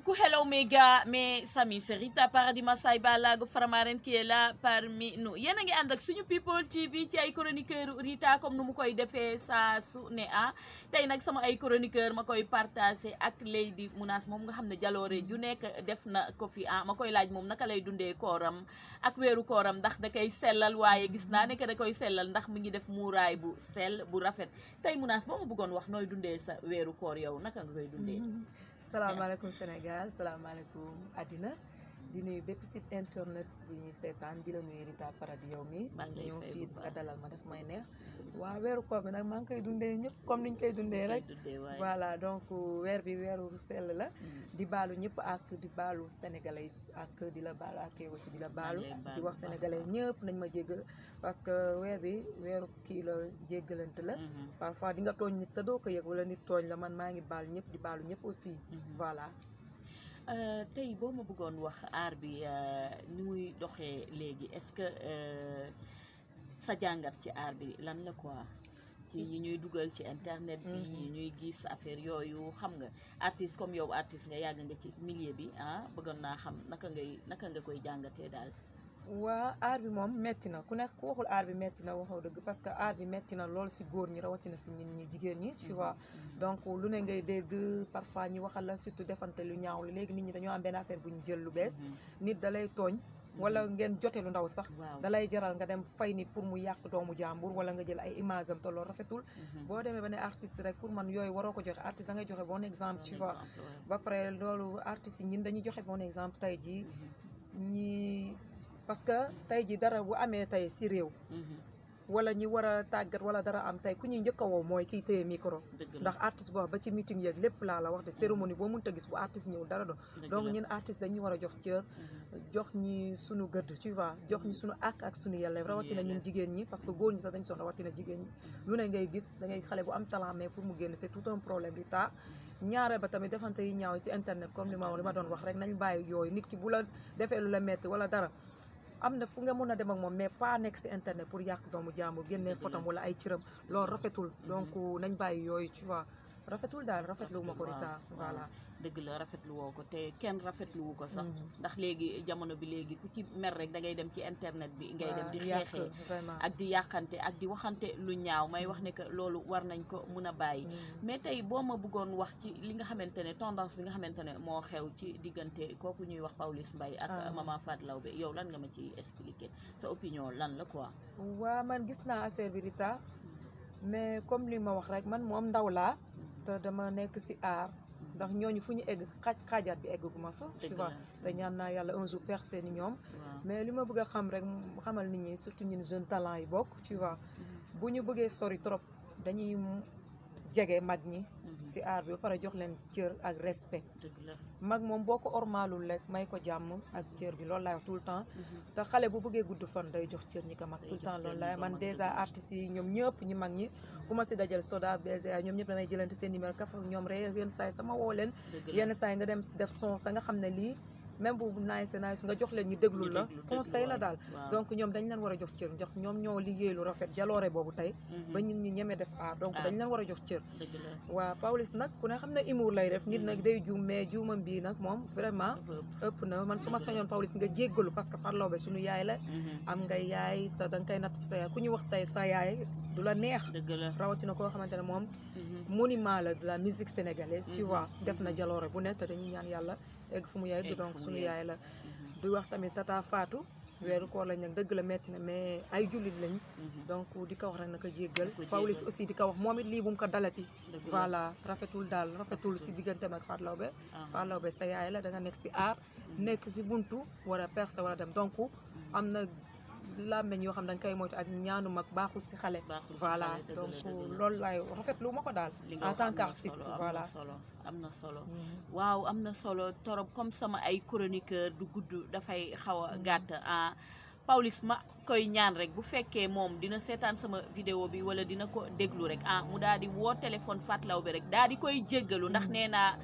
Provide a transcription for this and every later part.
coup, hello mes amis, c'est Rita Paradis Massaye Balago Faramareen qui est là parmi nous. Yéen a ngi ànd ak suñu People TV ci ay chroniqueur Rita comme nu mu koy defee saa su ne tey nag sama ay chroniqueur ma koy partagé ak Lady Mounass moom nga xam ne jaloore ju nekk def na ko fi ma koy laaj moom naka lay dundee kooram ak weeru kooram ndax da koy sellal waaye gis naa ne que da koy sellal ndax mi ngi def muuraay bu sell bu rafet tey Mounass boo ma bëggoon wax nooy dundee sa weeru koor yow naka nga koy dundee. salaamaaleykum Sénégal salaamaaleykum àddina di nuyu bépp site internet bu ñuy seetaan di la nuyu Rita Paradis yow mi ñëw fii nga dalal ma def may neex waaw weeru koor bi nag maa ngi koy dundee ñëpp comme niñ koy dundee rek voilà donc weer bi weeru sell la di baalu ñëpp ak di baalu sénégalais ak di la baalu ak aussi di la baalu di wax sénégalais ñëpp nañ ma jéggal parce que weer bi weeru kii la jéggalante la parfois di nga tooñ nit sa doo ko yëg wala nit tooñ la man maa ngi baal ñëpp di baalu ñëpp aussi voilà tey boo ma bëggoon wax aar bi ni muy doxee léegi est-ce que sa jàngat ci aar bi lan la quoi ci yi ñuy dugal ci internet bi yi ñuy gis affaire yooyu xam nga artiste comme yow artiste nga yàgg nga ci milieu bi bëggoon naa xam naka nga koy jàngatee daal. waa aar bi moom metti na ku nekk ku waxul aar bi metti na waxoo dëgg parce que aar bi metti na lool si góor ñi rawatina si ñun ñi jigéen ñi tu vois donc lu ne ngay dégg parfois ñi waxal la surtout defante lu ñaaw la léegi nit ñi dañoo am benn affaire bu ñu jël lu bees nit da lay tooñ wala ngeen jote lu ndaw sax da lay jaral nga dem fay nit pour mu yàq doomu jàmbur wala nga jël ay image am te loolu rafetul boo demee ba ne artiste rek pour man yooyu waroo ko joxe artiste da ngay joxe bon exemple tu vois ba pare loolu artistes yi ñun dañuy joxe bon exemple tey jii ñi parce que tey ji dara bu amee tey si réew wala ñi war a tàggat wala dara am tey ku ñuy njëkk a woo mooy kiy téye micro ndax artiste boo ba ci meeting yeeg lépp laa la wax de cérémonie boo mënta gis bu artiste ñëw dara do donc ñun artiste dañuy war a jox cër jox ñi suñu gëdd tu vois jox ñi suñu ak suñu yelle rawatina ñun jigéen ñi parce que góor ñi sax dañ son rawatina jigéen ñi lu ne ngay gis da ngay xale bu am talent mais pour mu génn c'est tout un problème di taa ñaare ba tamit defante yi ñaaw si internet comme li ma doon wax rek nañ bàyyi yooyu nit ki bu la defee lu la metti wala dara am na fu nga mën a dem ak moom mais pas nekk si internet pour yàq doomu jàmbur génnee photom wala ay cëram loolu rafetul donc nañ bàyyi yooyu tu vois rafetul daal rafetlu ma ko Rita voilà dëgg la rafetlu woo ko te kenn rafetlu wu ko sax ndax léegi jamono bi léegi ku ci mer rek da ngay dem ci internet bi ngay dem di xeexee ak di yàqante ak di waxante lu ñaaw may wax ne que loolu war nañ ko mun a bàyyi mais tey boo ma bëggoon wax ci li nga xamante ne tendance bi nga xamante ne moo xew ci diggante kooku ñuy wax Pawlish Mbaye ak Maman Fatou Laobé yow lan nga ma ci expliquer sa opinion lan la quoi. waa man gis naa affaire bi Rita mais comme li ma wax rek man moom ndaw laa te dama nekk si aar ndax ñooñu fu ñu egg xaajaat bi egguma fa tu vois te ñaan naa yàlla un jour percé ni ñoom mais li ma bëgg a xam rek xamal nit ñi surtout ñun jeune talent yi bokk tu vois bu ñu bëggee sori trop dañuy jege mag ñi si aar bi ba pare jox leen cër ak respect mag moom boo ko ormaalul rek may ko jàmm ak cër bi loolu laay wax tout le temps te xale bu bëggee gudd fan day jox cër ñi ko mag tout le temps loolu laay man déjà artistes yi ñoom ñëpp ñi mag ñi ku ma si dajal Soda BGA ñoom ñëpp damay jëlante seen numéro kaf ak ñoom rek yenn saay sama woo leen yenn saay nga dem def son sa nga xam ne lii même bu nice nga jox leen ñu déglu la conseil la daal donc ñoom dañ leen war a jox cër jox ñoom ñoo liggéey lu rafet jaloore boobu tey ba ñun ñu ñemee def aar donc dañ leen war a jox cër waa Pawlish nag ku ne xam ne humour lay def nit nag day juum mais juumam bii nag moom vraiment ëpp na man su ma sañoon Pawlish nga jéggalu parce que Fatou Laobé suñu yaay la am nga yaay te da nga koy natt ci sa yaay ku ñu wax tey sa yaay du la neex rawatina koo xamante ne moom monument la de la musique sénégalaise tu vois def na jaloore bu ne te dañuy ñaan yàlla egg fu mu yegg donc suñu yaay la du wax tamit Tata Fatou weeru koor lañ nag dëgg la metti na mais ay jullit lañ donc di ko wax rek na ko jéggal Pawlish aussi di ko wax moom it lii bu mu ko dalati voilà rafetul daal rafetul si digganteem ak Fatou Laobé Fatou Laobé sa yaay la da nga nekk si aar nekk si buntu war a percer war a dem donc am na làmmeñ yoo xam ne dañ koy moytu ak ñaanu mag baaxul si xale voilà donc loolu laay rafetlu ma ko daal en tant qu'artiste voilà am na solo waaw am na solo torop comme sama ay chroniqueur du gudd dafay xaw a gàtt Pawlish ma koy ñaan rek bu fekkee moom dina seetaan sama vidéo bi wala dina ko déglu rek mu daal di woo téléphone Fatou Laobé rek daal di koy jéggalu ndax nee naa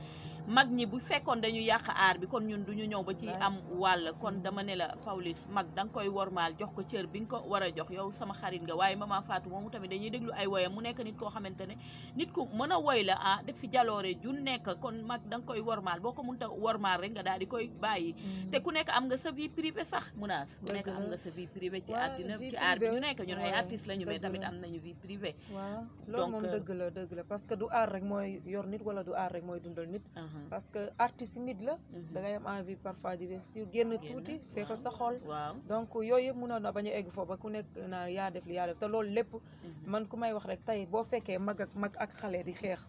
mag ñi bu fekkoon dañu yàq aar bi kon ñun duñu ñëw ba ci am wàll kon dama ne la Pawlish mag da nga koy wormaal jox ko cër bi nga ko war a jox yow sama xarit nga waaye maman Fatou moomu tamit dañuy déglu ay woyam mu nekk nit koo xamante ne nit ku mën a woy la ah def fi jaloore ju nekk kon mag da nga koy wormaal boo ko mënta wormaal rek nga daal di koy bàyyi te ku nekk am nga sa vie privée sax munaas ku nekk am nga sa vie privée ci àddina ci aar bi ñu nekk ñun ay artistes lañu mais tamit am nañu vie privée waaw loolu moom dëgg la parce que du aar rek mooy yor nit wala du aar rek mooy dundal nit parce que artiste nit la da ngay am envie parfois di vestir génn tuuti féexal sa xol waaw donc yooyu yëpp mënoon na bañ a egg foofu ba ku nekk naa yaa def li yaa def te loolu lépp man ku may wax rek tey boo fekkee mag ak xale di xeex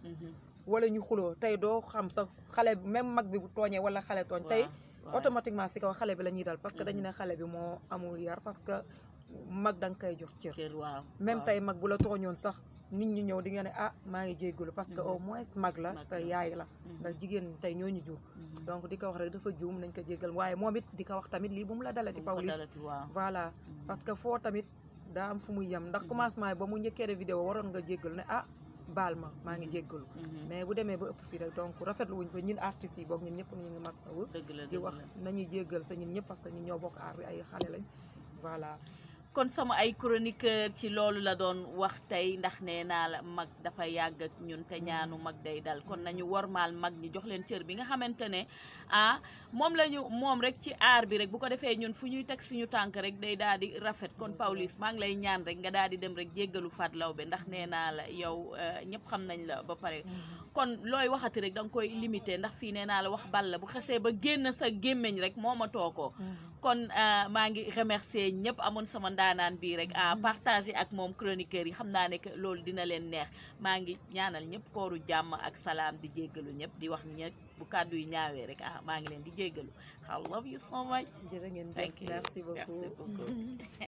wala ñu xuloo tey doo xam sax xale même mag bi bu tooñee wala xale tooñ tey automatiquement si kaw xale bi la ñuy dal parce que dañu ne xale bi moo amul yar parce que mag da nga koy jox cër même tey mag bu la tooñoon sax nit ñi ñëw di nga ne ah maa ngi jéggalu parce que au moins mag la te yaay la ndax jigéen ñi tey ñoo ñu jur donc di ko wax rek dafa juum nañ ko jéggal waaye moom it di ko wax tamit lii bu mu la dalati Pawlish voilà parce que foo tamit daa am fu muy yem ndax commencement yi ba mu njëkkee de vidéo waroon nga jéggalu ne ah baal ma maa ngi jéggalu mais bu demee ba ëpp fii rek donc rafetlu wuñ ko ñun artistes yi boog ñun ñëpp ñu ngi masawu di wax nañuy jéggal sa ñun ñëpp parce que ñun ñoo bokk aar bi ay xale lañ voilà kon sama ay chroniqueur ci loolu la doon wax tey ndax nee naa la mag dafa yàgg ak ñun te ñaanu mag day dal kon nañu wormaal mag ñi jox leen cër bi nga xamante ne ah moom rek ci aar bi rek bu ko defee ñun fu ñuy teg suñu tànk rek day daal di rafet kon Pawlish maa ngi lay ñaan rek nga daal di dem rek jéggalu Fatou Laobé ndax nee naa la yow ñëpp xam nañ la ba pare kon looy waxati rek da nga koy limité ndax fii nee naa la wax bal la bu xesee ba génn sa gémmiñ rek moo ma too ko kon maa ngi remercier ñëpp amoon sama ndaanaan bii rek partager ak moom chroniqueur yi xam naa ne que loolu dina leen neex maa ngi ñaanal ñëpp kooru jàmm ak salaam di jéggalu ñëpp di wax ñëpp bu kàddu yi ñaawee rek maa ngi leen di jéggalu I love you so much. jërë ngeen jëf merci beaucoup